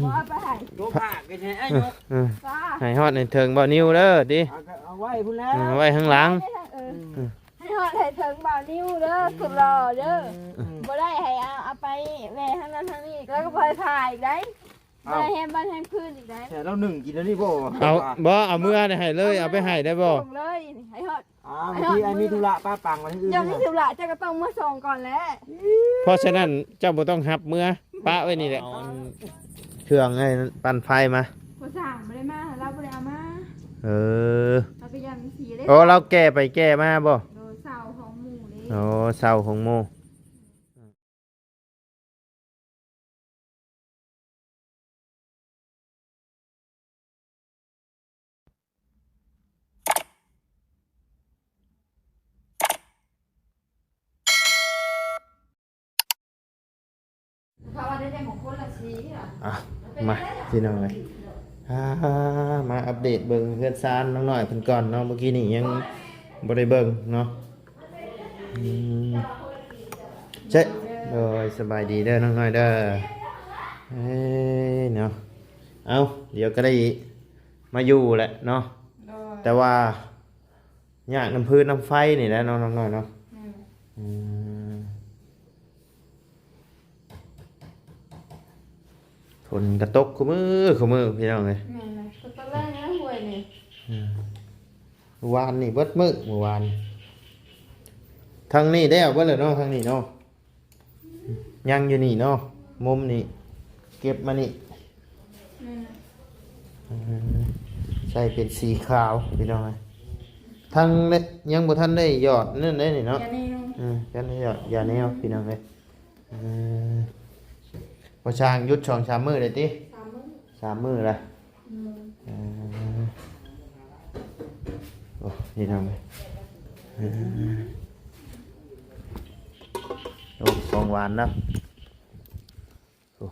ບໍ່ເອົາໄປໃຫ້ ໂຕພາກກໍໃຫ້ອ້າຍຍົກ ເອີ ໄປ ໃຫ້ຮອດໃຫ້ເຖິງບ່າວນິວເດີຕິ ເອົາ ກໍເອົາໄວ້ພຸ້ນແຫຼະ ເອີ ໄວ້ຂ້າງຫຼັງ ເອີ ໃຫ້ຮອດໃຫ້ເຖິງບ່າວນິວເດີ ສຸດຫຼໍ່ເດີ ອືມ ບໍ່ໄດ້ໃຫ້ເອົາ ເອົາໄປແວ່ທາງນັ້ນທາງນີ້ ແລ້ວກໍບໍ່ໃຫ້ພາອີກໄດ໋ ອ້າວ ບໍ່ໄດ້ແຮມບ້ານແຮມຄືນອີກໄດ໋ ແຕ່ລາວໜຶ້ງກິນອັນນີ້ບໍ່ ເອົາ ບໍ່ ເອົາເມືອໃຫ້ເລີຍ ເອົາໄປໃຫ້ໄດ້ບໍ່ ສົ່ງເລີຍ ໃຫ້ຮອດ ອ່າ ບາງທີອ້າຍມີທຸລະປະປັງໄວ້ທາງອື່ນ ເຈົ້າມີທຸລະ ເຈົ້າກໍຕ້ອງມາສົ່ງກ່ອນແຫຼະ ເພາະສະນັ້ນເຈົ້າບໍ່ຕ້ອງຮັບເມືອ ປະໄວ້ນີ້ແຫຼະ ເອົາເຄື່ອງໄອ້ປັ່ນໄຟມາ ພໍ່ຊ່າງບໍ່ໄດ້ມາ ລາວບໍ່ໄດ້ເອົາມາ ເອີ ລາວໄປຢ້າມເອັຟຊີເດ້ ໂອ້ ລາວແກ່ໄປແກ່ມາບໍ່ ໂດຍ ເຊົ່າຂອງໝູ່ເດ້ ໂອ້ ເຊົ່າຂອງໝູ່. ເພາະວ່າໄດ້ແຕ່ຂອງຄົນລະສີ ອ່ະ ມາ ພີ່ນ້ອງເອີຍ ອ່າ ມາອັບເດດເບິ່ງເຮືອນຊານນ້ອງນ້ອຍເພິ່ນກ່ອນເນາະ ເມື່ອກີ້ນີ້ຍັງບໍ່ໄດ້ເບິ່ງເນາະ ອືມ ເຊ ໂດຍ ສະບາຍດີເດີນ້ອງນ້ອຍເດີ ເອີ ເນາະ ເອົ້າ ດຽວກໍໄດ້ມາຢູ່ແຫຼະເນາະ ໂດຍ ແຕ່ວ່າຍາກນຳຟືນນຳໄຟນີ້ແຫຼະເນາະ ນ້ອງນ້ອຍເນາະ ອືມ ອືມ. ຝົນກໍຕົກຄູ່ມື້ຄູ່ມື້ພີ່ນ້ອງເອີຍ ແມ່ນແຫຼະ ກໍຕອນແລກນີ້ຫ້ວຍນີ້ ອືມ ວານນີ້ເບິດມື້ ມື້ວານ ທາງນີ້ແລ້ວເບິດແລ້ວເນາະ ທາງນີ້ເນາະ ຍັງຢູ່ນີ້ເນາະ ມຸມນີ້ ເກັບມານີ້ ແມ່ນແຫຼະ ອືມ ໃສ່ເປັນສີຂາວພີ່ນ້ອງເອີຍ ທາງນີ້ຍັງບໍ່ທັນໄດ້ຢອດນັ້ນເດ້ນີ້ເນາະ ຢາແນວ ອືມ ຍັງໄດ້ຢອດຢາແນວ ອືມ ພີ່ນ້ອງເອີຍ. ເອີ ບໍ່ຊ່າງຢຸດສອງສາມມື້ເດ້ຕິ ສາມມື້ ສາມມື້ລະ ອືມ ເອີ ໂອ້ ພີ່ນ້ອງເອີຍ ເອີ ໂອ້ ຂອງຫວານນະ ໂອ້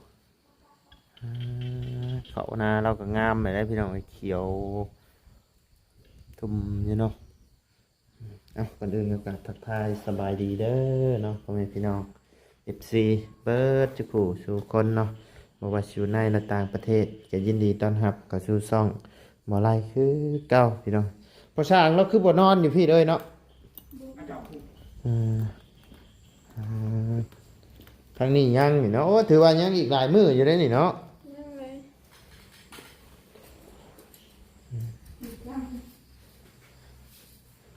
ເອີ ເຂົ້ານາລາວກໍງາມແລ້ວພີ່ນ້ອງເອີຍ ຂຽວທຸ່ມຢູ່ເນາະ. ເອົ້າ ກ່ອນອື່ນກໍທັກທາຍສະບາຍດີເດີເນາະ ພໍ່ແມ່ພີ່ນ້ອງ ເອັຟຊີ ເບິດທຸກຜູ້ສູ່ຄົນເນາະ ບໍ່ວ່າຊິຢູ່ໃນ ແລະ ຕ່າງປະເທດ ກໍຍິນດີຕ້ອນຮັບເຂົ້າສູ່ຊ່ອງໝໍໄລຄືເກົ່າພີ່ນ້ອງ. ພໍ່ຊ່າງລາວຄືບໍ່ນອນຢູ່ພີ້ເລີຍເນາະ? ເອີ ເອີ ທາງນີ້ຍັງນີ້ເນາະ ໂອ້ ຖືວ່າຍັງອີກຫຼາຍມື້ຢູ່ເດ້ນີ້ເນາະ ຍັງເລີຍ.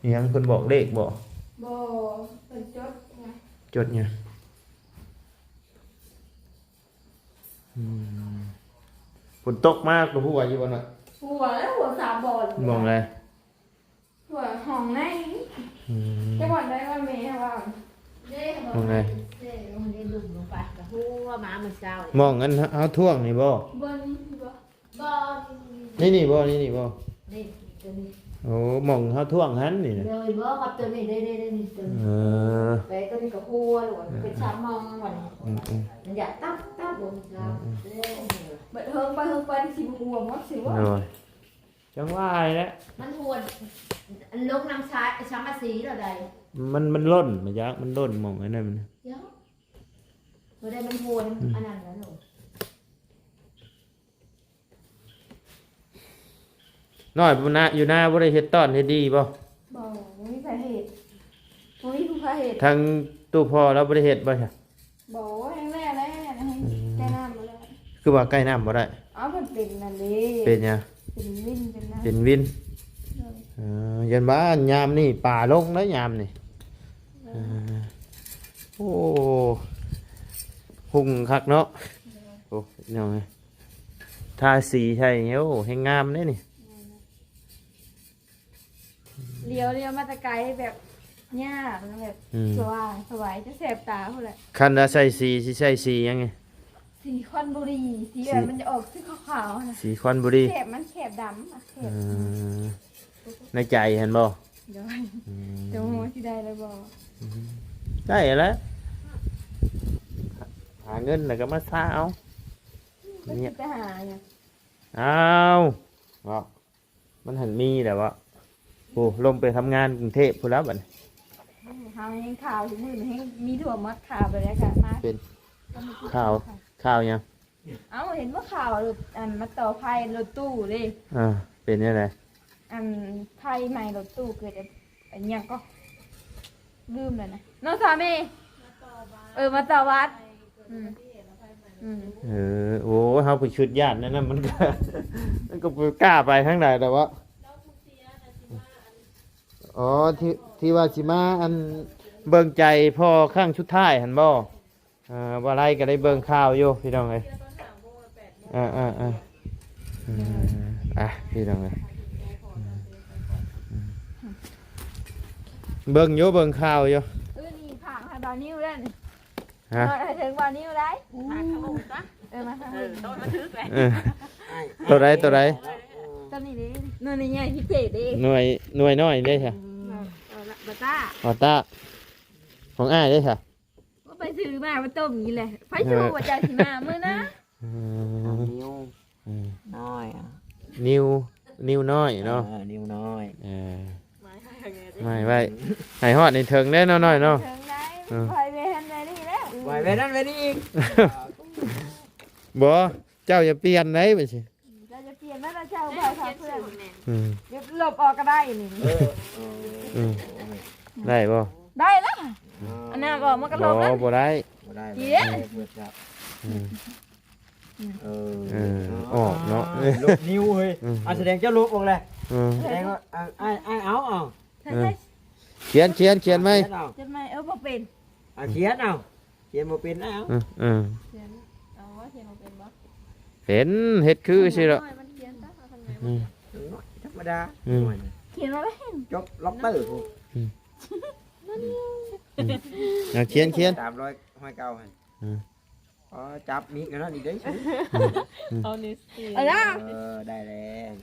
ອີຫຍັງ ເພິ່ນບອກເລກບໍ່? ບໍ່ ເພິ່ນຈົດຫຍັງ ຈົດຫຍັງ? ອືມ ຝົນຕົກມາກໍຫົວຢູ່ບໍ່ນະ? ຫົວແລ້ວ ຫົວສາມບ່ອນ. ໝ່ອງໃດ? ຫົວຫ້ອງໃນ. ອືມ ແຕ່ບ່ອນໃດວ່າແມ່ວ່າ ໝ່ອງໃດ? ເດ້ ເດ້ ຫຼຸມລົງໄປ ກໍຫົວມາມື້ເຊົ້າ. ໝ່ອງອັນເຮົາ ເຮົາຖ້ວງນີ້ບໍ່? ບໍ່ ນີ້ບໍ່? ບໍ່ ນີ້ ນີ້ ນີ້ບໍ່? ນີ້ ນີ້ບໍ່? ນີ້ ຕົວນີ້. ໂອ້ ໝ່ອງເຮົາຖ້ວງຫັ້ນນີ້ນະ. ໂດຍ ບໍ່ ກັບຕົວນີ້ ເດ້ ເດ້ ເດ້ ນີ້ຕົວນີ້. ເອີ ແຕ່ຕົວນີ້ກໍຫົວໂລດ ເປັນສາມໝ່ອງມັນ. ອືມໆ ມັນຢາກຕັບ ຕັບລົງ ອືມໆ ເດ້. ບັດເຫິງໄປເຫິງໄປຊິບໍ່ຫົວໝົດຊິບໍ່? ໂດຍ ຈັ່ງວ່າແຫຼະ ມັນຫົວລົງນຳຊາຍ ຊາມາສີແລ້ວໃດ. ມັນ ມັນຫຼົ່ນ ມັນຢາກ ມັນຫຼົ່ນໝ່ອງອັນນັ້ນມັນ. ເຈົ້າ ບໍ່ໄດ້ ມັນຫົວ ອືມ ອັນນັ້ນແຫຼະລູກ. ນ້ອຍ ຢູ່ນາ ຢູ່ນາບໍ່ໄດ້ເຮັດຕ້ອນເຮັດດີບໍ່? ບໍ່ ບໍ່ມີໃຜເຮັດ ບໍ່ມີຜູ້ພາເຮັດ. ທາງຕູ້ພໍ່ລາວບໍ່ໄດ້ເຮັດບໍ່ຊະ? ບໍ່ ແຫ້ງແລ້ງແລ້ວ ອືມ ໃກ້ນ້ຳບໍ່ໄດ້. ຄືວ່າໃກ້ນ້ຳບໍ່ໄດ້? ເອົ້າ ເພິ່ນເປັນນັ້ນເດ້. ເປັນຫຍັງ? ເປັນວິນ ເປັນນະ ເປັນວິນ. ໂດຍ ເອີ ຢ້ານວ່າຍາມນີ້ປາລົງເດ້ຍາມນີ້. ໂດຍ ເອີ ໂອ້ ຮຸ່ງຄັກເນາະ. ໂດຍ ໂອ້ ພີ່ນ້ອງເອີຍ ທາສີໃສ່ ໂອ້ ແຮງງາມເດ້ນີ້. ແມ່ນແຫຼະ. ລຽວ ລຽວມາແຕ່ໄກແບບຍາກ ແບບ ອືມ ສະຫວ່າງສະຫວາຍ ຈະແສບຕາພຸ້ນແຫຼະ. ຄັນວ່າໃສ່ສີ ຊິໃສ່ສີຫຍັງ? ສີຄອນບູຣີ ສີ ສີແບບມັນຈະອອກສີຂາວໆຫັ້ນນະ. ສີຄອນບູຣີ ແຄບ ມັນແຄບດຳ ອາ ແຄບ. ເອີ ໃນໃຈຫັ້ນບໍ່? ໂດຍ ອືມ ຈະຮູ້ຊິໄດ້ຫຼືບໍ່? ອືມ ໄດ້ແລ້ວ ຫາເງິນແລ້ວກໍມາຊາເອົາ. ໄປຫາຫຍັງ? ອ້າວ ເນາະ ມັນຫັ້ນມີແລ້ວເບາະ. ໂອ້ ລົງໄປທຳງານກຸງເທບພຸ້ນແລ້ວບັດນີ້. ເຮົາແຮ່ງຂ່າວທຸກມື້ນີ້ແຮ່ງມີທົ່ວໝົດ ຂ່າວໄປແລ້ວກໍມາ ເປັນຂ່າວ ຂ່າວຫຍັງ? ເອົ້າ ເຫັນບໍ່ຂ່າວ ອັນ ມາຕໍ່ໄຟລົດຕູ້ເດ້. ອ່າ ເປັນຈັ່ງໃດ? ອັນ ໄຟໄໝ້ລົດຕູ້ເກີດ ອັນຫຍັງກໍລືມແລ້ວນະ ເນາະສາມີ. ເອີ ມາຕໍ່ບັດ. ອືມ ອືມ ເອີ ໂອ້ ເຮົາໄປຄິດຢ້ານແນວນັ້ນ ມັນກໍ ມັນກໍບໍ່ກ້າໄປທາງໃດດອກວະ. ອໍ ທີ່ ທີ່ວ່າຊິມາ ອັນ ເບິ່ງໃຈພໍ່ຄັ້ງສຸດທ້າຍຫັ້ນບໍ່? ອ່າ ບໍ່ໄດ້ກໍໄດ້ເບິ່ງຂ່າວຢູ່ພີ່ນ້ອງເອີຍ. ອ່າໆໆ ອືມ ອ່ະ ພີ່ນ້ອງເອີຍ ເບິ່ງຢູ່ ເບິ່ງຂ່າວຢູ່. ເອີ ນີ້ຝາກໃຫ້ບ່າວນິວເດີ້. ຮະ? ເອີ ເຖິງບ່າວນິວໄດ້. ມາທາງລຸ່ມຊະ. ເອີ ມາທາງ ເອີ ລຸ່ມ ໂຕະມາຖືກເລີຍ. ເອີ ໂຕໃດ ໂຕໃດ? ໂຕນີ້ເດ້ ໜ່ວຍໃຫຍ່ພິເສດເດ້. ໜ່ວຍ ໜ່ວຍນ້ອຍເດ້ຊະ. ອືມ ເອົາລະ ບາຕ້າ ບາຕ້າ ຂອງອ້າຍເດ້ຊະ. ວ່າໄປຊື້ມາ ມາຕົ້ມກິນແຫຼະ. ໃຜຊິຮູ້ວ່າເຈົ້າຊິມາມື້ນະ? ເອີ ເອົາ ນິວ ເອີ ນ້ອຍ ອະ ນິວ ນິວນ້ອຍເນາະ. ເອີ ນິວນ້ອຍ ເອີ ມາໄວ້ ໃຫ້ຮອດໃຫ້ເຖິງເດ້ ນ້ອຍໆເນາະ. ເຖິງໄດ້ ເອີ ໄວ້ແວ່ຫັ້ນແວ່ນີ້ແລ້ວ ໄວ້ແວ່ນັ້ນແວ່ນີ້ອີກ. ບໍ່ ເຈົ້າຢ່າປ່ຽນໄດ໋ ວ່າຊິ ເຈົ້າຢ່າປ່ຽນມາແລ້ວ ເຈົ້າບໍ່ໃຫ້ເພື່ອນ. ອືມ ເອີ ລົບອອກກໍໄດ້ນີ້. ເອີ ເອີ ໄດ້ບໍ່? ໄດ້ລະ ອືມ ອັນນັ້ນອອກມັນກໍລົບແລ້ວ. ບໍ່ ບໍ່ໄດ້ ບໍ່ໄດ້ ເອີ ເປີດຈັບ. ອືມ ເອີ ເອີ ອອກເນາະ ລົບນິວເຮີ້ຍ. ອືມ ອາ ສະແດງເຈົ້າລົບອອກແລ້ວ. ເອີ ສະແດງວ່າ ອາ ອ້າຍ ອ້າຍເອົາ ເອົາ ເອີ ຂຽນ ຂຽນ ຂຽນໃໝ່ ຂຽນເອົາ ຂຽນໃໝ່. ເອີ ບໍ່ເປັນ ອາ ຂຽນເອົາ ຂຽນບໍ່ເປັນເອົາ. ເອີ ເອີ ຂຽນ ເອົາ ຂຽນບໍ່ເປັນບໍ່? ເປັນ ເຮັດຄືຊິດອກ. ອືມ ທຳມະດາ. ອືມ ຂຽນບໍ່ເປັນ ຈົບລັອກເຕີພຸ້ນ. ອືມ ອືມ ເອົາ ຂຽນ ຂຽນ ສາມຮ້ອຍ ຮ້ອຍເກົ້າຫັ້ນ. ອືມ ອໍ ຈັບມີດກັນນັ້ນອີກເດ້. ອືມ ເອົາ ນິວສຕີນ ເອີ ໄດ້ແລ້ວ.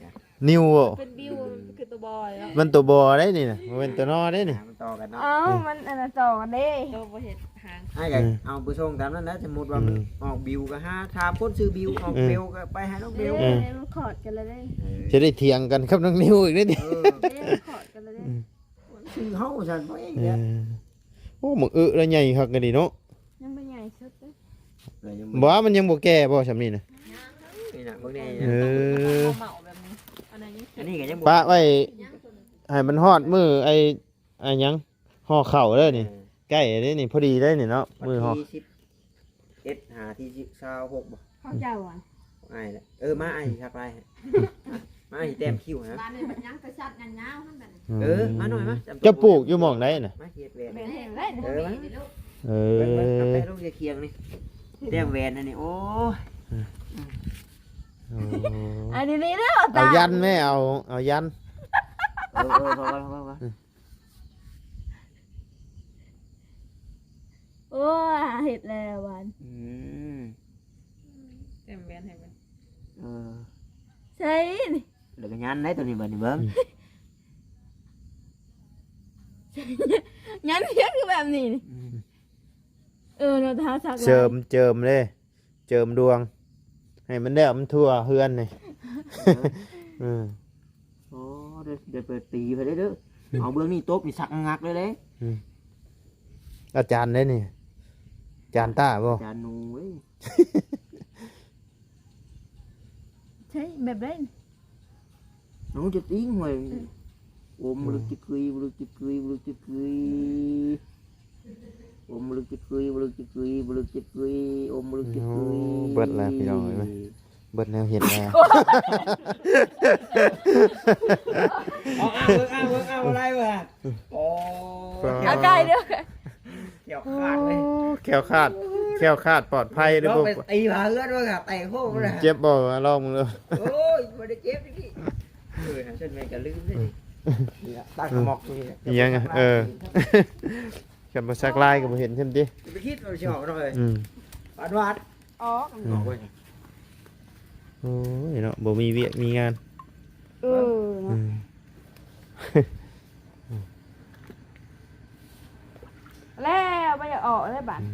ນິວ ເປັນບິວ ຄືຕົວ ບ ເນາະ. ມັນຕົວ ບ ໄດ໋ນີ້ນະ ບໍ່ແມ່ນຕົວ ນ ໄດ໋ນີ້. ມັນຕໍ່ກັນເນາະ. ເອົ້າ ອືມ ມັນອັນນັ້ນຕໍ່ກັນເດ້. ໂຕບໍ່ເຮັດຫາງ ອ້າຍກໍ ອືມ ເອົາໄປສົ່ງຕາມນັ້ນແຫຼະ. ສົມມຸດວ່າມັນ ອືມ ອອກບິວກໍຫາຖາມຄົນຊື່ບິວ ອອກ ອືມ ເບວກໍໄປຫານ້ອງເບວ. ເອີ ເອີ ມັນຂອດກັນແລ້ວເດ້. ເອີ ຈະໄດ້ຖຽງກັນກັບນ້ອງນິວອີກເດ້. ເອີ ເອີ ມັນຂອດກັນແລ້ວເດ້. ອືມ ຊື່ເຮົາຊັ້ນບໍ່ເອງ. ເອີ ແຫຼະ ໂອ້ ບັກເອີລະໃຫຍ່ຄັກອີ່ຫຼີເນາະ. ຍັງບໍ່ໃຫຍ່ສຸດເດ້. ບໍ່ ມັນຍັງບໍ່ແກ່ບໍ່ຊ່ຳນີ້ນະ? ນີ້ນະ ເບິ່ງແດ່. ເອີ ເໝົາແບບນີ້ ອັນນີ້ກໍຍັງບໍ່ ປະໄວ້ໃຫ້ມັນຮອດມື້ໄອ້ ໄອ້ຫຍັງ ຫໍ່ເຂົ້າເດີ້ນີ້. ເອີ ໃກ້ເດ້ນີ້ ພໍດີເດ້ນີ້ເນາະ ມື້ຫໍ່ ວັນທີສິບເອັດຫາທີຊາວຫົກບໍ່? ຂອງເຈົ້າອະ ອ້າຍແຫຼະ. ເອີ ມາອ້າຍຊິສັກລາຍໃຫ້ ມາອ້າຍຊິແຕ້ມຄິ້ວໃຫ້. ບາດນີ້ມັນຍັງກະຊັດຍາວໆຫັ້ນບາດນີ້. ເອີ ມາໜ້ອຍມາ. ເຈົ້າປູກຢູ່ໝ່ອງໃດນະ? ມາເຮັດແວ່ນ ແວ່ນແຫ້ງໄດ້. ເອີ ເບິ່ງໆ ເອົາແປະລົງຄຽງໆນີ້ ແຕ້ມແວ່ນອັນນີ້. ໂອ້ຍ ໂອ້ ອັນນີ້ນີ້ເດີ ເອົາ ເອົາຢັນແມ່ ເອົາ ເອົາຢັນ. ເອີໆ ພໍກ່ອນ ພໍກ່ອນ. ໂອ້ຍ ເຮັດແລ້ວບາດ. ອືມ ແຕ້ມແວ່ນໃຫ້ເບິ່ງ. ເອີ ໃສ່ນີ້ ແລ້ວກໍຍັນໄດ້ຕົວນີ້ບາດນີ້ເບິ່ງ. ອືມ ຍັນພຽງຄືແບບນີ້ນີ້. ອືມ ເອີ ເນາະ ຖ້າເຮົາສັກ ເສີມ ເຈີມເດ້. ເຈີມດວງໃຫ້ມັນແລ້ວ ມັນທົ່ວເຮືອນນີ້. ເອີ ເອີ ໂອ້ ໄດ້ ໄດ້ໄປຕີໄປເດີ້. ອືມ ເອົາເບື້ອງນີ້ຕົບນີ້ສັກງັກເລີຍເດ້. ອືມ ອາຈານໄດ໋ນີ້ ອາຈານຕ້າບໍ່? ອາຈານໜູເວີຍ. ໃຊ່ ແບບໃດ? ເອົາ ຈະຕິງຫ້ວຍ. ອືມ ໂອມ ອືມ ລຶກຈິກກຶຍ ລຶກຈິກກຶຍ ລຶກຈິກກຶຍ ໂອມ ລຶກຈິກກຶຍ ລຶກຈິກກຶຍ ລຶກຈິກກຶຍ ໂອມ ລຶກຈິກກຶຍ. ໂອ້ ເບິດແລ້ວພີ່ນ້ອງເອີຍ ເບິດແນວເຮັດແລ້ວ. ເອົາ ອ້າງເບິ່ງ ອ້າງເບິ່ງ ອ້າງບໍ່ໄດ້ເວີຍ. ໂອ້ ອາກາຍເດີ້. ແຂ້ວຂາດເລີຍ ໂອ້ ແຂ້ວຂາດ ແຂ້ວຂາດປອດໄພເດີ້. ລອງໄປຕີຜາເຮືອນເບິ່ງອະ ແຕກໂພກພຸ້ນນະ. ເຈັບບໍ່? ລອງເບິ່ງເດີ້. ໂອ້ຍ ບໍ່ໄດ້ເຈັບນີ້. ເອີ ຫັ້ນຊັ້ນແມ່ນກໍລືມເດ້. ອືມ ນີ້ລະ ຕັ້ງຂະໝອກນີ້ ອີ່ຫຍັງອະ? ເອີ ຄັນບໍ່ສັກລາຍກໍບໍ່ເຫັນຊັ້ນຕິ. ຢ່າໄປຄິດວ່າຊິອອກເນາະເອີຍ. ອືມ ຫວານໆ ອອກ ອອກເວີຍ. ໂອ້ຍເນາະ ບໍ່ມີວຽກມີງານ. ເອີ ອືມ ແລ້ວບໍ່ຢາກອອກເລີຍບາດ. ອືມ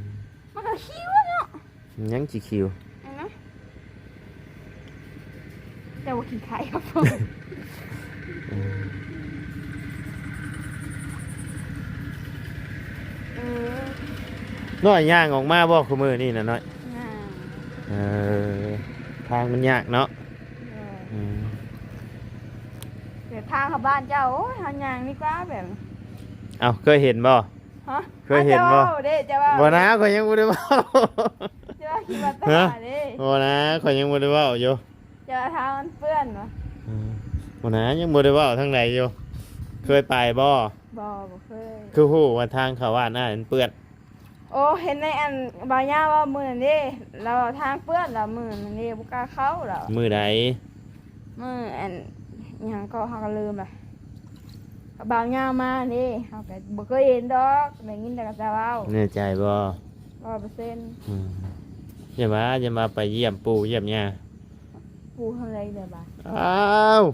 ມັນກໍຄິວເນາະ. ຍັງຊິຄິວ ເຫັນໄໝ? ແຕ່ວ່າຂີ້ໄຂ່ຄັບຜົມ. ອືມ ເອີ ນ້ອຍຍ່າງອອກມາບໍ່ ຄູ່ມື້ນີ້ນະນ້ອຍ? ຍ່າງ ເອີ ທາງມັນຍາກເນາະ. ໂດຍ. ອືມ ແບບທາງເຂົ້າບ້ານເຈົ້າ ໂອ້ຍ ເຮົາຍ່າງດີກວ່າແບບ. ເອົ້າ ເຄີຍເຫັນບໍ່? ຮະ? ເຄີຍເຫັນບໍ່? ເຈົ້າເວົ້າເດ້ ເຈົ້າເວົ້າ. ບໍ່ນາ ຂ້ອຍຍັງບໍ່ໄດ້ເວົ້າ. ເຈົ້າວ່າຂີ່ມາຕາເດ້. ບໍ່ນາ ຂ້ອຍຍັງບໍ່ໄດ້ເວົ້າຢູ່. ເຈົ້າວ່າທາງມັນເປື້ອນຫວາ? ອືມ ບໍ່ນາ ຍັງບໍ່ໄດ້ເວົ້າທາງໃດຢູ່. ເຄີຍໄປບໍ່? ບໍ່ ບໍ່ເຄີຍ. ຄືຮູ້ວ່າທາງເຂົ້າບ້ານອ້າຍມັນເປື້ອນ? ໂອ້ ເຫັນໃນອັນບ່າວຍາວເວົ້າມື້ນັ້ນເດ້ ລາວວ່າທາງເປື້ອນ ລາວມື້ນັ້ນເດ້ ບໍ່ກ້າເຂົ້າລາວ. ມື້ໃດ? ມື້ອັນ ອີຫຍັງເກາະ ເຮົາກໍລືມລະ. ບ່າວຍາວມາເດ້ ເຮົາກໍບໍ່ເຄີຍເຫັນດອກ ໄດ້ຍິນແຕ່ເຂົາເຈົ້າເວົ້າ. ແນ່ໃຈບໍ່? ຮ້ອຍເປີເຊັນ. ອືມ ຢ່າມາ ຢ່າມາໄປຢ້ຽມປູ່ຢ້ຽມຍ່າ. ປູ່ທາງໃດແດ່ບາດ? ອ້າວ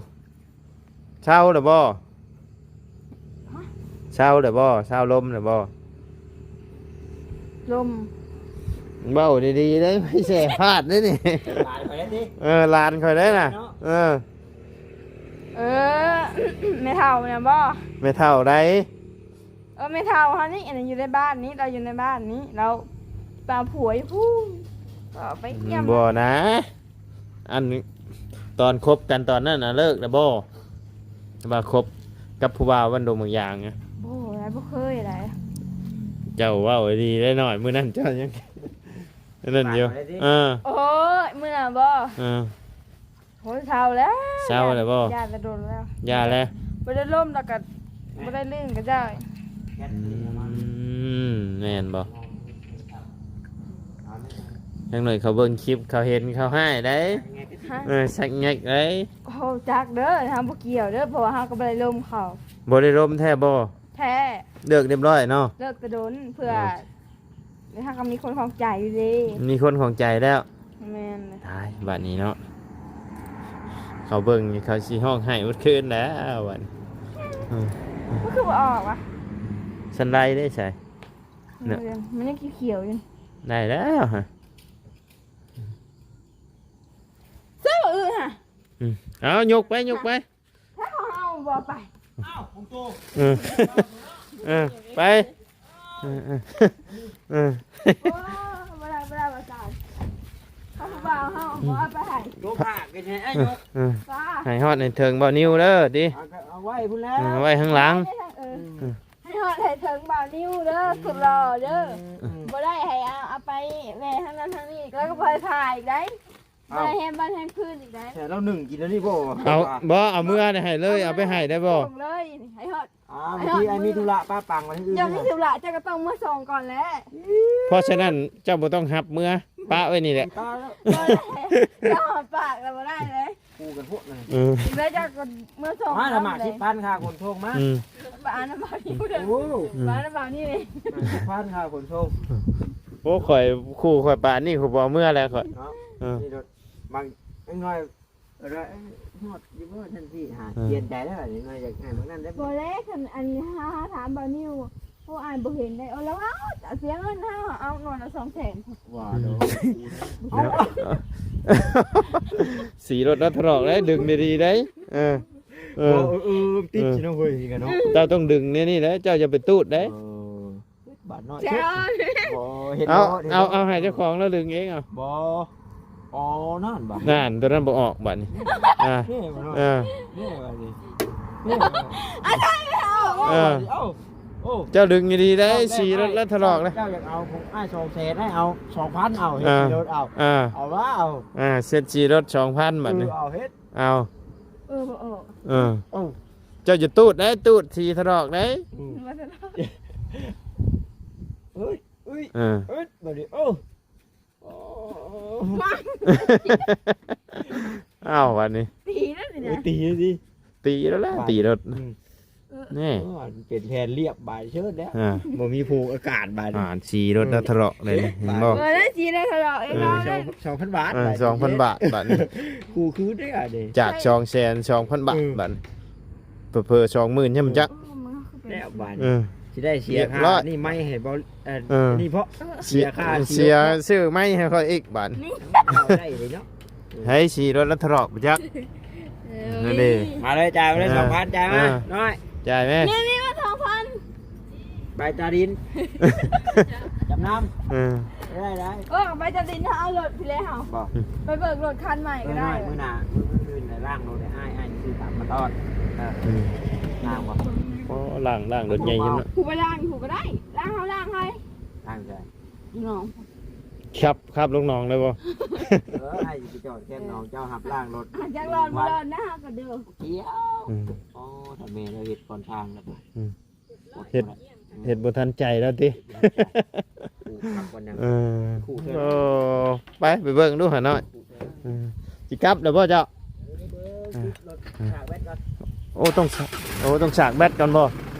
ເຊົາແລ້ວບໍ່? ຮະ? ເຊົາແລ້ວບໍ່? ເຊົາລົມແລ້ວບໍ່? ລົມ. ເວົ້າດີໆເດ້ ໄປແສພາດເດ້ນີ້. ຫຼານຂ້ອຍໄດ້ຕິ? ເອີ ຫຼານຂ້ອຍໄດ້ນະ. ເນາະ ເອີ ເອີ ແມ່ເຖົ້ານະບໍ່? ແມ່ເຖົ້າໃດ? ເອີ ແມ່ເຖົ້າເຮົານີ້ ອັນນີ້ຢູ່ໃນບ້ານນີ້ ລາວຢູ່ໃນບ້ານນີ້ ລາວຕາມຜົວຢູ່ພຸ້ນ ກໍໄປຢ້ຽມ. ບໍ່ນະ ອັນ ຕອນຄົບກັນຕອນນັ້ນນະ ເລີກແລ້ວບໍ່? ວ່າຄົບກັບຜູ້ບ່າວບ້ານດົງບາງຢາງນະ. ບໍ່ ບໍ່ເຄີຍໃດ. ເຈົ້າເວົ້າດີໄດ໋ນ້ອຍ ມື້ນັ້ນເຈົ້າຍັງ ອັນນັ້ນຢູ່. ເອີ ໂອ້ຍ ມື້ນັ້ນບໍ່? ເອີ ໂອ້ຍ ເຊົາແລ້ວ. ເຊົາແລ້ວບໍ່? ຢ່າ ຢ່າແຕ່ດົນແລ້ວ. ຢ່າແລ້ວ. ບໍ່ໄດ້ລົມແລ້ວກໍບໍ່ໄດ້ລື່ນກັບເຈົ້າ. ອືມ ແມ່ນບໍ່? ຈັກໜ້ອຍເຂົາເບິ່ງຄລິບ ເຂົາເຫັນ ເຂົາຮ້າຍໄດ໋. ຮະ? ເອີ ສັກແງກໄດ໋. ໂອ້ ຈັກເດີ ເຮົາບໍ່ກ່ຽວເດີ ເພາະວ່າເຮົາກໍບໍ່ໄດ້ລົມເຂົາ. ບໍ່ໄດ້ລົມແທ້ບໍ່? ແທ້. ເລີກຮຽບຮ້ອຍເນາະ? ເລີກແຕ່ດົນ ເພື່ອ ໂອ້ຍ ແລ້ວເຮົາກໍມີຄົນຂອງໃຈຢູ່ເດ້. ມີຄົນຂອງໃຈແລ້ວ. ແມ່ນ. ຕາຍ ບາດນີ້ເນາະ ເຂົາເບິ່ງນີ້ເຂົາຊິຮ້ອງໄຫ້ໝົດຄືນແລ້ວບາດນີ້. ເອີ ມັນຄືບໍ່ອອກວະ? ສັນໄດເດ້ໃສ? ເອີ ມັນຍັງຂຽວໆຢູ່. ໄດ້ແລ້ວຮະ. ໃສ່ບໍ່ອຶຫະ? ອືມ ເອົາ ຍົກໄປ ຍົກໄປ. ຖ້າເຮົາເອົາບໍ່ໄປ? ອ້າວ ຂອງໂຕ. ເອີ ເອີ ໄປ. ເອີ ເອີ ເອີ ໂອ້ ບໍ່ໄດ້ ບໍ່ໄດ້ວ່າຊັ້ນ ເຮົາບໍ່ເອົາ ເຮົາບໍ່ເອົາໄປໃຫ້ ໂຕພາກກັນໃຫ້ອ້າຍ ເອີ ເນາະ ເອີ ພາກ ໃຫ້ຮອດໃຫ້ເຖິງບ່າວນິວເດີຕິ. ເອົາ ເອົາໄວ້ພຸ້ນແຫຼະ ເອີ ໄວ້ຂ້າງຫຼັງ ເອີ ເອີ ໃຫ້ຮອດໃຫ້ເຖິງບ່າວນິວເດີ ສຸດຫຼໍ່ເດີ. ອືມ ອືມ ບໍ່ໄດ້ໃຫ້ເອົາ ເອົາໄປແວ່ທາງນັ້ນທາງນີ້ ແລ້ວກໍບໍ່ໃຫ້ຖ່າຍອີກໄດ໋. ອ້າວ ໄດ້ແຮມບ້ານແຮມຄືນອີກໄດ໋. ແຕ່ລາວໜຶ້ງກິນອັນນີ້ບໍ່? ເອົາ ບໍ່ ເອົາເມືອໄດ້ ໃຫ້ເລີຍ ເອົາໄປໃຫ້ໄດ້ບໍ່? ສົ່ງເລີຍ ໃຫ້ຮອດ ອ້າວ ບາງທີອ້າຍມີທຸລະປະປັງໄວ້ທາງອື່ນ ເຈົ້າມີທຸລະ ເຈົ້າກໍຕ້ອງເມືອສົ່ງກ່ອນແຫຼະ. ເພາະສະນັ້ນເຈົ້າບໍ່ຕ້ອງຮັບເມືອ ປະໄວ້ນີ້ແຫຼະ. ປະແລ້ວ ບໍ່ໄດ້ ເຈົ້າຫອມປາກແລ້ວບໍ່ໄດ້ເດ້. ຄູ່ກັນໂພດນະ. ເອີ ແລ້ວເຈົ້າກໍເມືອສົ່ງ ມາລະໝາກສິບພັນຄ່າຂົນສົ່ງມາ. ອືມ ບ້ານນະບ່າວນີ້ເດີ. ໂອ້ ບ້ານນະບ່າວນີ້ເດ້ ສິບພັນຄ່າຂົນສົ່ງ. ໂອ້ ຂ້ອຍ ຄູ່ຂ້ອຍປານນີ້ ຂ້ອຍບໍ່ເອົາເມືອແລ້ວຂ້ອຍເນາະ. ເອີ ນີ້ລົດ ບາງ ເດັກນ້ອຍ ເອີ ຮອດຢູ່ບໍ່ທັນທີ່ຫາ ເອີ ປ່ຽນໃຈແລ້ວ ເດັກນ້ອຍຢາກໃຫ້ບາງນັ້ນໄດ້ບໍ່? ບໍ່ແລ້ວ ຄັນອັນເຮົາ ເຮົາຖາມບ່າວນິວ ໂອ້ ອ້າຍບໍ່ເຫັນໄດ໋. ເອົາລະເວົ້າ ເສຍເງິນເຮົາ ເອົາໜ່ວຍລະສອງແສນ. ວ່າ ອືມ ໂດ ແລ້ວ ສີລົດລະຖະຫຼອກໄດ໋ ດຶງດີໆໄດ໋. ເອີ ເອີ ເອີ ເອີ ຕິດ ເອີ ຊິເນາະ ເຮີ້ຍ ນີ້ກະເນາະ ເຈົ້າຕ້ອງດຶງແນວນີ້ແຫຼະ ເຈົ້າຢ່າໄປຕູດໄດ໋. ເອີ ບາດນ້ອຍ ເຈົ້າ ບໍ່ ເຮັດ ເອົາ ເອົາ ເອົາໃຫ້ເຈົ້າຂອງລາວດຶງເອງເອົາ. ບໍ່ ອໍ ນັ້ນບາດ ນັ້ນ ໂຕນັ້ນບໍ່ອອກບາດນີ້. ອ່າ ນີ້ບາດ ເອີ ນີ້ບາດນີ້ ນີ້ບາດ ເອີ ເອົ້າ ໂອ້ ເຈົ້າດຶງດີໆໄດ໋ ສີລົດລະຖະຫຼອກເລີຍ. ເຈົ້າຢາກເອົາຂອງອ້າຍສອງແສນ ອ້າຍເອົາສອງພັນ ເອົາ ເຮັດ ອ່າ ສີລົດເອົາ ອ່າ ເອົາວ່າ ເອົາ ອ່າ ເຊັດສີລົດສອງພັນບາດນີ້ ເອີ ເອົາເຮັດ ເອົາ ເອີ ບໍ່ອອກ ເອີ ເອົ້າ ເຈົ້າຢ່າຕູດໄດ໋ ຕູດສີຖະຫຼອກໄດ໋. ອືມ ວ່າຊັ້ນ ເອີຍ ເອີຍ ເອີຍ ບາດນີ້ ໂອ້ ໂອ້ ອ້າວ ບາດນີ້ ຕີແລ້ວນີ້ນະ ໂອ້ຍ ຕີແລ້ວຕິ ຕີແລ້ວແຫຼະ ບາດ ຕີລົດ ອືມ ແນ່ ໂອ້ຍ ເປັນແຜ່ນລຽບບາດເຊີດແລ້ວ ອ່າ ບໍ່ມີພູອາກາດບາດນີ້ ອ່າ ສີລົດ ເອີ ລະຖະເລາະເລີຍ ເຫັນບໍ່? ເອີ ລະສີລະຖະເລາະເອງ ເອີ ເນາະ ສອງ ສອງພັນບາດ ເອີ ບາດນີ້ ສອງພັນບາດ ບາດນີ້ ຄູ່ຄືນເດ້ ອັນນີ້ ຈາກສອງແສນ ສອງພັນບາດ ເອີ ບາດນີ້ ເຜີໆ ສອງໝື່ນ ຍັງບໍ່ຈັກ ເອີ ມັນກໍຄືເປັນ ແລ້ວບາດນີ້ ເອີ ຊິໄດ້ເສຍຄ່າ ຮຽບຮ້ອຍ ນີ້ໄມ້ໃຫ້ບໍ່ ເອີ ເອີ ນີ້ເພາະ ເສຍ ເສຍຄ່າ ເສຍ ຊື້ໄມ້ໃຫ້ຂ້ອຍອີກບາດນີ້ ນີ້ ເອົາໄດ້ເລີຍເນາະ ໃຫ້ສີລົດລະຖະຫຼອກໄປຈັກ ເອີ ນັ້ນເດ້ ມາເລີຍ ຈ່າຍມາເລີຍ ເອີ ສອງພັນ ຈ່າຍມາ ເອີ ນ້ອຍ ຈ່າຍແມ່ ນີ້ ນີ້ມາສອງພັນ ໃບຕາດິນ ຈຳນຳ ເອີ ໄດ້ ໄດ້ ເອີ ເອົາໃບຕາດິນເຮົາເອົາລົດພີ້ແລ້ວ ບໍ່ ໄປເບີກລົດຄັນໃໝ່ກໍໄດ້ ເອີ ມື້ໜ້າ ມື້ອື່ນລ້າງລົດໃຫ້ອ້າຍ ອ້າຍຊື້ຕາມມາຕອນ ເອີ ອືມ ລ້າງບໍ່ ໂອ້ ລ້າງ ລ້າງລົດໃຫຍ່ຢູ່ເນາະ ຜູ້ໄປລ້າງຜູ້ກໍໄດ້ ລ້າງເຮົາລ້າງໃຫ້ ລ້າງໃສ ນ້ອງ ຂັບ ຂັບລົງໜອງໄດ້ບໍ່ ເອີ ອ້າຍຊິໄປຈອດແຄມໜອງ ເຈົ້າຮັບລ້າງລົດ ອ່ະ ຈັກຫຼອນບໍ່ຫຼອນນະ ເຮົາກໍເດີ ກ່ຽວ ອືມ ໂອ້ ຖ້າແມ່ລາວເຮັດກ່ອນທາງແລ້ວ ອືມ ເຮັດ ເຮັດບໍ່ທັນໃຈແລ້ວຕິ ເອີ ໄປ ໄປເບິ່ງດູຫາໜ້ອຍ ຊິກັບແລ້ວບໍ່ເຈົ້າ ໂອ້ ຕ້ອງ ໂອ້ ຕ້ອງສາກແບັດກ່ອນບໍ່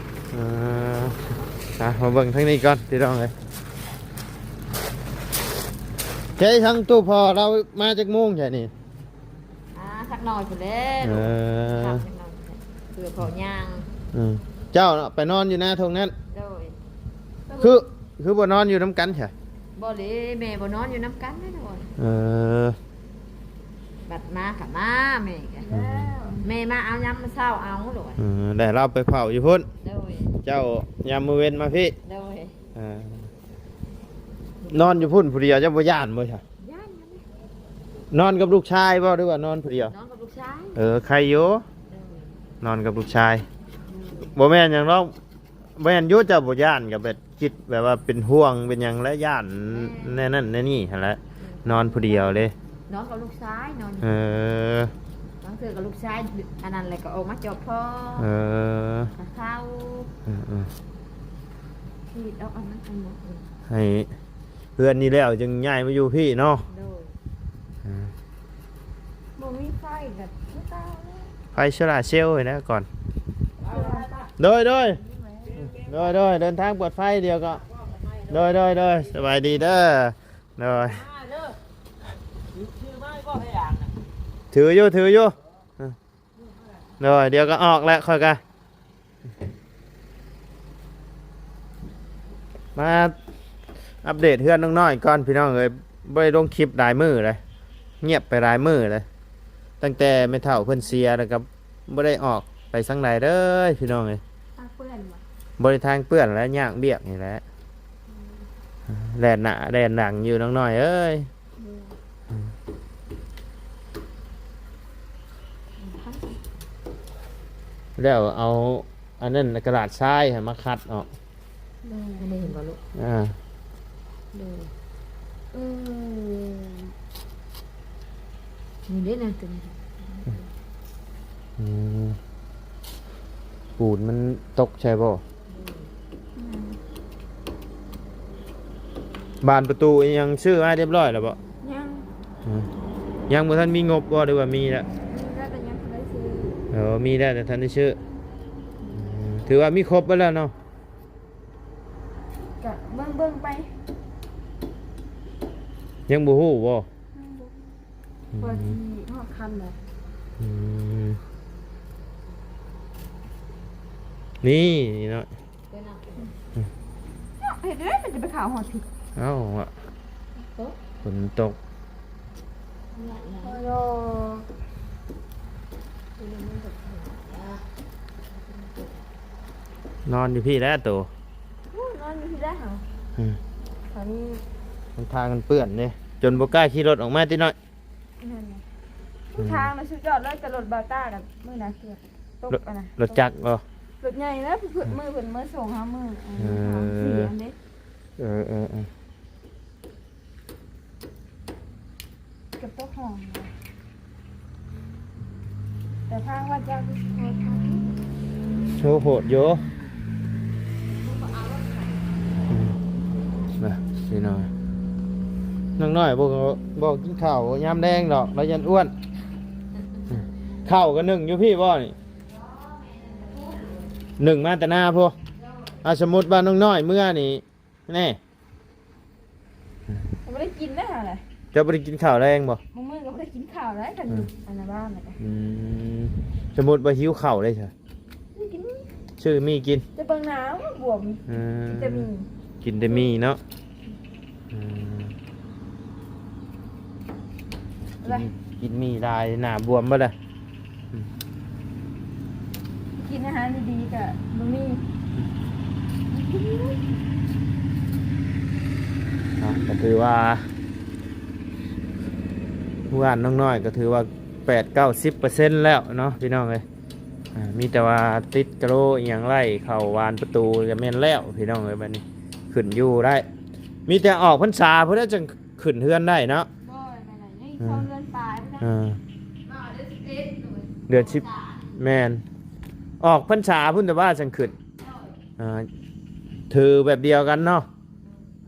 ເອີ ມາເບິ່ງທາງນີ້ກ່ອນພີ່ນ້ອງເອີຍ ໃຊ້ທາງຕູ້ພໍ່ລາວມາຈັກໂມງໃຊ່ນີ້ ອ່າ ຈັກໜ້ອຍພຸ້ນແຫຼະ ເອີ ເພື່ອພໍຍ່າງ ອືມ ເຈົ້າເນາະ ໄປນອນຢູ່ນາທົ່ງນັ້ນ ໂດຍ ຄື ຄືບໍ່ນອນຢູ່ນຳກັນຊະ ບໍ່ເລີ ແມ່ບໍ່ນອນຢູ່ນຳກັນເດ້ ເອີ ບັດມາກໍມາ ແມ່ກໍ ອືມ ແມ່ມາເອົາຍາມມື້ເຊົ້າເອົາໂລດ ເອີ ແລ້ວລາວໄປເຝົ້າຢູ່ພຸ້ນ ໂດຍ ເຈົ້າຍາມມື້ເວັນມາພີ້ ໂດຍ ເອີ ນອນຢູ່ພຸ້ນຜູ້ດຽວ ເຈົ້າບໍ່ຢ້ານບໍ່ຊະ ຢ້ານ ນອນກັບລູກຊາຍບໍ່ ຫຼືວ່ານອນຜູ້ດຽວ ນອນກັບລູກຊາຍ ເອີ ໄຄຢູ່ ໂດຍ ນອນກັບລູກຊາຍ ໂດຍ ບໍ່ແມ່ນຫຍັງດອກ ແມ່ນຢູ່ ເຈົ້າບໍ່ຢ້ານ ກໍແບບຄິດແບບວ່າເປັນຫ່ວງເປັນຫຍັງ ແລະ ຢ້ານ ແມ່ນ ແນວນັ້ນແນວນີ້ຫັ້ນແຫຼະ ອືມ ນອນຜູ້ດຽວເດ້ ນອນກັບລູກຊາຍ ນອນ ເອີ ບາງເທື່ອກໍລູກຊາຍ ອັນນັ້ນແຫຼະ ກໍອອກມາຈອບພໍ່ ເອີ ເຂົ້າ ເອີໆ ຊີວິດອອກອັນນັ້ນອັນນີ້ ໃຫ້ ເຮືອນນີ້ແລ້ວຈຶ່ງຍ້າຍມາຢູ່ພີ້ເນາະ ໂດຍ ອ່າ ບໍ່ມີໄຟກໍຄືເກົ່າແຫຼະ ໄຟໂຊລາເຊວນີ້ແຫຼະກ່ອນ ໂດຍ ໂດຍ ໂດຍ ໂດຍ ເດີນທາງປອດໄພ ດຽວກໍ ໂດຍ ໂດຍ ໂດຍ ສະບາຍດີເດີ ໂດຍ ຖືຢູ່ ຖືຢູ່ ໂດຍ ດຽວກໍອອກແລ້ວ ຂ້ອຍກໍມາອັບເດດເຮືອນນ້ອງນ້ອຍກ່ອນພີ່ນ້ອງເອີຍ ບໍ່ໄດ້ລົງຄລິບຫຼາຍມື້ເລີຍ ງຽບໄປຫຼາຍມື້ເລີຍ ຕັ້ງແຕ່ແມ່ເຖົ້າເພິ່ນເສຍແລ້ວກໍບໍ່ໄດ້ອອກໄປທາງໃດເລີຍພີ່ນ້ອງເອີຍ ທາງເປື້ອນບໍ່ ບໍ່ໄດ້ທາງເປື້ອນແລ້ວ ຍາກວຽກນີ້ແຫຼະ ແລ່ນໜ້າແລ່ນຫຼັງຢູ່ນ້ອງນ້ອຍເອີຍ ແລ້ວເອົາອັນນັ້ນກະດາດຊາຍໃຫ້ມາຂັດອອກ ໂດຍ ອັນນີ້ເຫັນບໍ່ລູກ ອ່າ ໂດຍ ເອີ ນີ້ເດ້ນະ ຕົວນີ້ ອືມ ປູນມັນຕົກໃສ່ບໍ່? ແມ່ນ ບານປະຕູອີ່ຫຍັງຊື້ມາຮຽບຮ້ອຍແລ້ວບໍ່? ຍັງ ອືມ ຍັງບໍ່ທັນມີງົບບໍ່ ຫຼືວ່າມີແລ້ວ? ມີແລ້ວ ແຕ່ຍັງບໍ່ໄດ້ຊື້. ເອີ ມີແລ້ວ ແຕ່ທັນໄດ້ຊື້. ອືມ ຖືວ່າມີຄົບເບິດແລ້ວເນາະ? ກະເບິ່ງໆໄປ. ຍັງບໍ່ຮູ້ບໍ່? ອືມ ວ່າຊິຮອດຄັນໃດ. ອືມ ນີ້ ນີ້ເນາະ ເນາະ ເຮັດໄດ້ ມັນຈະໄປຂາວຮອດພີ້. ເອົ້າ ຝົນຕົກ. ນອນຢູ່ພີ້ແຫຼະໂຕ. ໂອ້ ນອນຢູ່ພີ້ແຫຼະເຮົາ. ອືມ ອັນນີ້ ມັນທາງມັນເປື້ອນເດ້ ຈົນບໍ່ກ້າຂີ່ລົດອອກມາຕິນ້ອຍ. ແມ່ນແຫຼະ ອືມ ທາງນະສຸດຍອດເລີຍ ແຕ່ລົດບ່າວຕ້າກັບມື້ນະເກືອບຕົກ. ອັນນະ ລົດຈັກບໍ່? ລົດໃຫຍ່ແລ້ວ ເພິ່ນ ເອີ ມື້ເພິ່ນມາສົ່ງເຮົາມື້ ເອີ ເອີ ເອີ ເອີ ເອີ ເອີ ເກືອບຕົກຫ້ອງ. ແຕ່ທາງວັດເຈົ້າຄືຊິໂຫດຄັກ. ໂອ້ ໂຫດຢູ່. ອືມ ນະ ພີ່ນ້ອງ ນ້ອງນ້ອຍບໍ່ ບໍ່ກິນເຂົ້າຍາມແລງດອກ ລາວຢ້ານອ້ວນ. ເຂົ້າກໍໜຶ້ງຢູ່ພີ້ບໍ່ນີ້? ໜຶ້ງມາແຕ່ນາພຸ້ນ. ອ່າ ສົມມຸດວ່ານ້ອງນ້ອຍເມືອນີ້ ແນ່ ບໍ່ໄດ້ກິນແລ້ວແຫຼະ. ເຈົ້າບໍ່ໄດ້ກິນເຂົ້າແລງບໍ່? ບາງມື້ກໍບໍ່ໄດ້ກິນເຂົ້າໄດ໋ ຄັນຢູ່ ອືມ ອັນນະບ້ານນະ. ອືມ ສົມມຸດວ່າຫິວເຂົ້າເດ້ຊະ ຊື້ໝີ່ກິນ. ຈະເບິ່ງໜ້າບວມ. ເອີ ກິນແຕ່ໝີ່ ກິນແຕ່ໝີ່ເນາະ. ອືມ ກິນ ກິນໝີ່ຫຼາຍ ໜ້າບວມເບິດລະ. ອືມ ກິນອາຫານດີໆກະບໍ່ມີ. ອືມ ເນາະ ກໍຖືວ່າ ເຮືອນນ້ອງນ້ອຍກໍຖືວ່າແປດເກົ້າສິບເປີເຊັນແລ້ວເນາະ ພີ່ນ້ອງເອີຍ. ອ່າ ມີແຕ່ວ່າຕິດກະໂຫຼອີ່ຫຍັງໄລ່ເຂົ້າບານປະຕູກໍແມ່ນແລ້ວ ພີ່ນ້ອງເອີຍ. ບັດນີ້ຂຶ້ນຢູ່ໄດ້ ມີແຕ່ອອກພັນສາພຸ້ນແຫຼະຈັ່ງຂຶ້ນເຮືອນໄດ້ເນາະ. ໂດຍ ແມ່ນແຫຼະ ຍັງອີກ ເອີ ສອງເດືອນປາຍພຸ້ນນະ ເອີ ເດືອນສິບເອັດ ໂດຍ ເດືອນສິບ ສາມ ແມ່ນ ອອກພັນສາພຸ້ນແຕ່ວ່າຈັ່ງຂຶ້ນ ໂດຍ ອ່າ ຖືແບບດຽວກັນເນາະ.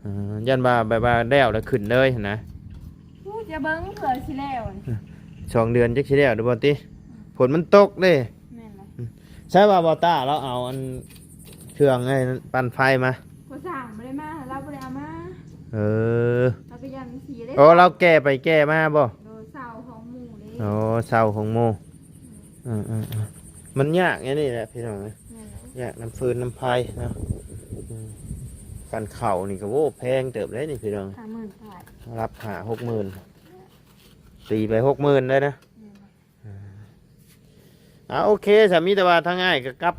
ເອີ ຢ້ານວ່າແບບວ່າແລ້ວແລ້ວຂຶ້ນເລີຍຫັ້ນນະ. ຜູ້ຈະເບິ່ງເພື່ອຊິແລ້ວ ສອງເດືອນຈັກຊິແລ້ວຫຼືບໍ່ຕິ ຝົນມັນຕົກເດ້. ແມ່ນລະ ໃຊ່ວ່າບໍ່ຕ້າລາວເອົາອັນເຄື່ອງໄອ້ປັ່ນໄຟມາ ບໍ່ສ້າງບໍ່ໄດ້ມາ ລາວບໍ່ໄດ້ເອົາມາ. ເອີ ລາວໄປຢ້ານມັນເສຍເດ້. ໂອ້ ລາວແກ່ໄປແກ່ມາບໍ່? ໂດຍ ເຊົ່າຂອງໝູ່ເດ້. ໂອ້ ເຊົ່າຂອງໝູ່. ເອີໆໆ ມັນຍາກອັນນີ້ແຫຼະພີ່ນ້ອງເອີຍ ແມ່ນແຫຼະ ຍາກນຳຟືນນຳໄຟເນາະ. ອືມ ຄັນເຂົ້ານີ້ກໍ ໂອ້ ແພງເຕີບເດ້ນີ້ພີ່ນ້ອງ ຫ້າໝື່ນປາຍ ຮັບຫ້າຫົກໝື່ນ ຕີໄປຫົກໝື່ນໄດ້ນະ. ແມ່ນແຫຼະ ອ່າ ໂອເຄ ສາມີ ແຕ່ວ່າທາງອ້າຍກໍກັບ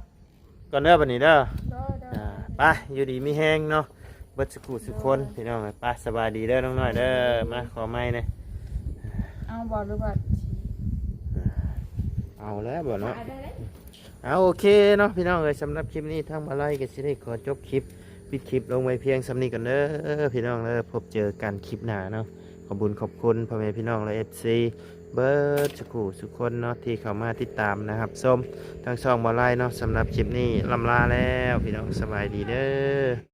ກ່ອນເດີບັດນີ້ເດີ. ໂດຍໆ ອ່າ ໄປ ຢູ່ດີມີແຮງເນາະ ເບິດສຸຂູສຸຄົນ ໂດຍ ພີ່ນ້ອງ. ໄປ ສະບາຍດີເດີນ້ອງນ້ອຍເດີ ມາຂໍໃໝ່ແດ່. ເອົາບໍ່ ຫຼືວ່າ ເອົາແລ້ວບໍ່ເນາະ. ອ່າ ໂອເຄເນາະ ພີ່ນ້ອງເອີຍ ສຳລັບຄລິບນີ້ທາງບ່າວໄລກໍຊິໄດ້ຂໍຈົບຄລິບ ປິດຄລິບລົງໄວ້ພຽງສ່ຳນີ້ກ່ອນເດີພີ່ນ້ອງເດີ. ພົບເຈີກັນຄລິບໜ້າເນາະ. ຂອບບຸນຂອບຄຸນພໍ່ແມ່ພີ່ນ້ອງ ແລະ ເອັຟຊີ ເບິດສຸຂູສຸຄົນເນາະ ທີ່ເຂົ້າມາຕິດຕາມ ແລະ ຮັບຊົມທາງຊ່ອງບ່າວໄລເນາະ. ສຳລັບຄລິບນີ້ລ່ຳລາແລ້ວ ພີ່ນ້ອງ ສະບາຍດີເດີ.